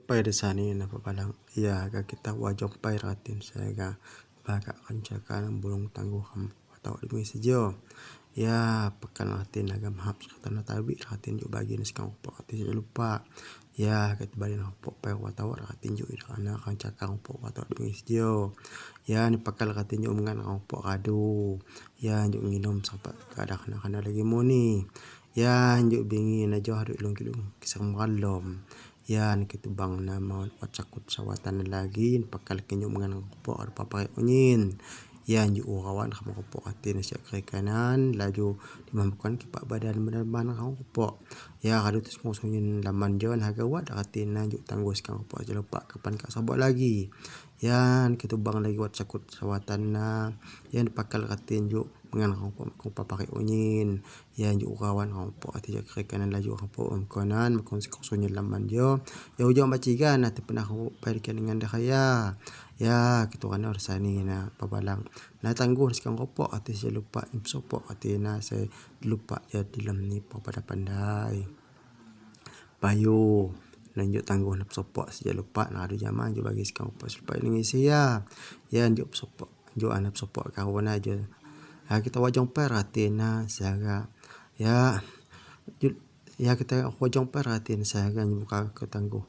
Pai desani na pebalang ya ga kita wajong pai ratin sehingga bagak rancakan bulung tangguh ham atau di sejo ya pekan ratin agam hap serta tabi ratin ju bagi sekarang ati lupa ya kat bali pok pai watau ratin ju anak rancakang pok watau di sejo ya ni pakal ratin ju mengan pok radu ya njuk nginum sampai kadang kadang lagi muni ya njuk bingi na jo hadu long kilung kisang malom ya ketubang nama cakut sawatan lagi pakal kenyu mengan pok papai unyin ya njuk wawan pok atin siak kiri kanan laju dimampukan kipak badan badan mana pok ya hadu tus sunyin laman jo nah gawat ratin na njuk tangguh sekarang pok aja lupa kapan kak sabok lagi ya ketubang lagi wat cakut sawatan na yang pakal ratin juk mengan pok papai unyin ya njuk wawan pok ati kiri kanan laju pok kanan sunyin laman jo ya ujung baciga na pernah dengan dahaya ya ketuan sani na pabalang na tangguh sekarang pok ati saya lupa sopok ati na saya lupa ya dalam ni pada pandai payu lanjut tangguh nak sopok sejak lupa na ada zaman jo bagi sekarang pok lupa Indonesia ya ya njuk sopok njuk anak sopok kawan aja ha kita wajong perhatian na sehingga ya ya kita wajong perhatian sehingga buka ketangguh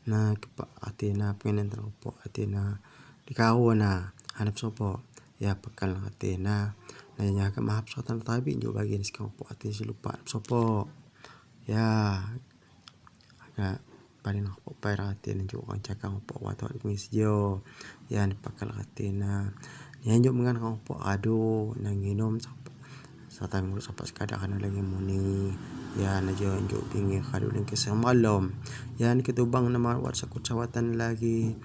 na kepak atina pengen pok atina di kawan na anak sopok ya pekal atina na nya ke mahap sotan tabi njuk bagi sekarang pok ati lupa sopok ya agak paling pok perhatian njuk orang cakang pok watau di jo ya pakal atina ya njuk mengan pok adu nang nginum serta sampai sekadar lagi muni ya na jo njuk pingi kadu ling kesang malam ya ni ketubang nama wat sakut sawatan lagi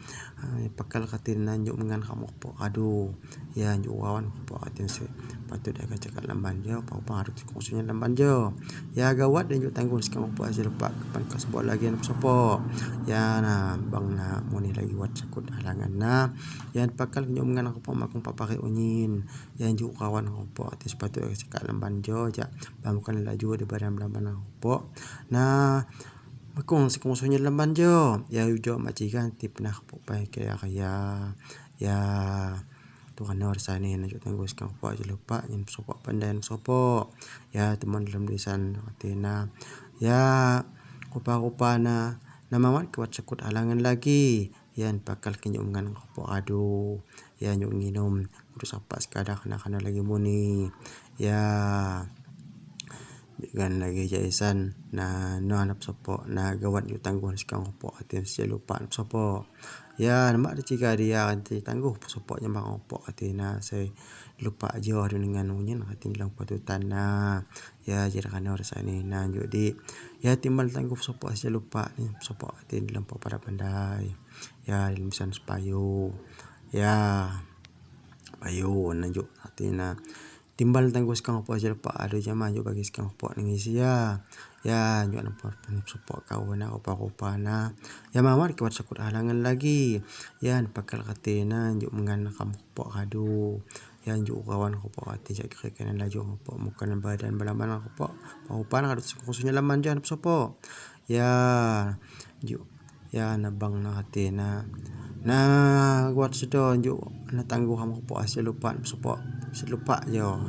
pakal katin na njuk mengan kamu pok adu ya njuk wawan pok atin se patut agak cakap lamban jo pau harus khususnya lamban jo ya gawat dan njuk tanggung sekarang pok aja lupa kapan kasebut lagi nak sopok ya na bang na muni lagi wat sakut halangan na ya pakal njuk mengan pok makung papare unyin ya njuk kawan pok atin sepatut agak cakap lamban jo jak bukan laju di badan lamban pok na makung sekongsonya lamban jo ya ujo macikan ti pernah pok pai kaya ya ya Tuhan sani na juk tangguh sekarang pok aja lupa nyen sopok pandai sopok ya teman dalam lisan atina ya rupa-rupa na nama mat kuat cakut halangan lagi yan pakal kenyuk mengan pok adu ya nyuk nginum terus apa sekadar kena lagi muni ya gan lagi jaisan na no anak sopok na gawat juk tangguh sekarang pok atin sia lupa sopok ya mak jika dia anti tangguh sopoknya mak pok atina saya lupa aja dengan unyin atin dalam patutan na ya jadi kana rasani na njuk di ya timbal tangguh sopok sia lupa ni sopok atin dalam pada pandai ya misan sepayu ya payu na njuk atina timbal tangguh sekarang pok aja lupa ada zaman njuk bagi sekarang pok ngisi ya ya njuk nampak sopok kau na rupa-rupa na ya mawar kuat sakut halangan lagi ya pakal katina njuk mengan kam pok adu ya njuk kawan pok ati jak kiri kanan laju pok muka badan balaman pok rupa na harus khususnya laman jan sopok ya njuk ya na bang na katina na buat sedo njuk na tangguh ham pok aja lupa sopok lupa jo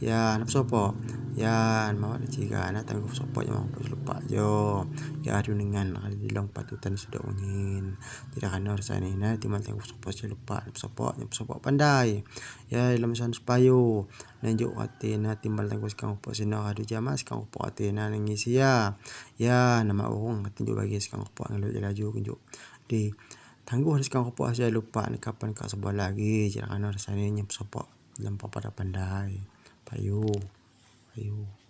ya nak sopok ya mau ada ciga na tangguh sopok yang mau lupa jo ya adu dengan di long patutan sudah unyin tidak kan harus ini na timbal tangguh sopok lupa sopok yang sopok pandai ya dalam san sepayu njuk atina timbal tangguh sekarang pok sino adu jama sekarang pok atina ngisi ya ya nama orang atin bagi sekarang pok ngeluk laju kunjuk di tangguh sekarang pok aja lupa ni kapan kak sebuah lagi jangan harus ini sopok dalam pada pandai payu payu.